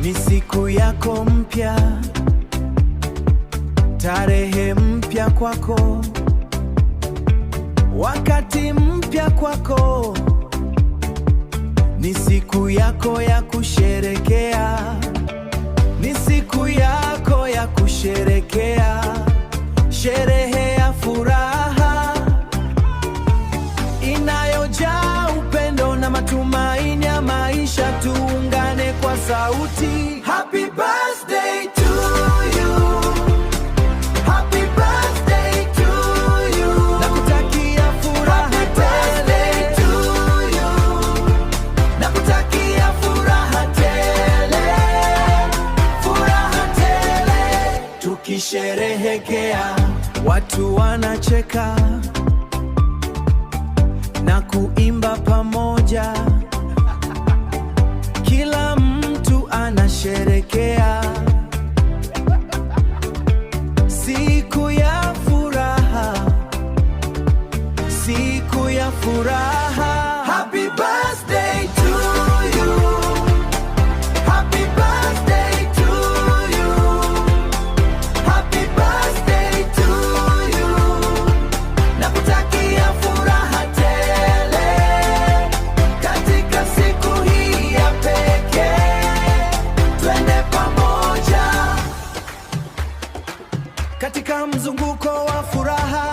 Ni siku yako mpya, tarehe mpya kwako, wakati mpya kwako. Ni siku yako ya kusherekea, ni siku yako ya kusherekea, sherehe ya furaha inayojaa upendo na matumaini ya maisha. Tuungane kwa sauti, Happy birthday to you. Happy birthday to you. Nakutakia furaha tele to you. Nakutakia furaha tele, furaha tele. Tukisherehekea, watu wanacheka na kuimba pamoja, kila mtu anasherekea siku ya furaha, siku ya furaha. Happy birthday to you. Happy birthday to you. Happy birthday to you. Nakutakia furaha tele katika siku hii ya pekee. Twende pamoja katika mzunguko wa furaha,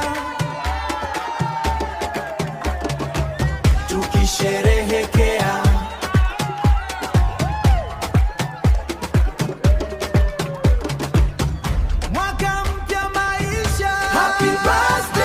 tukisherehekea. Mwaka mpya maisha. Happy birthday.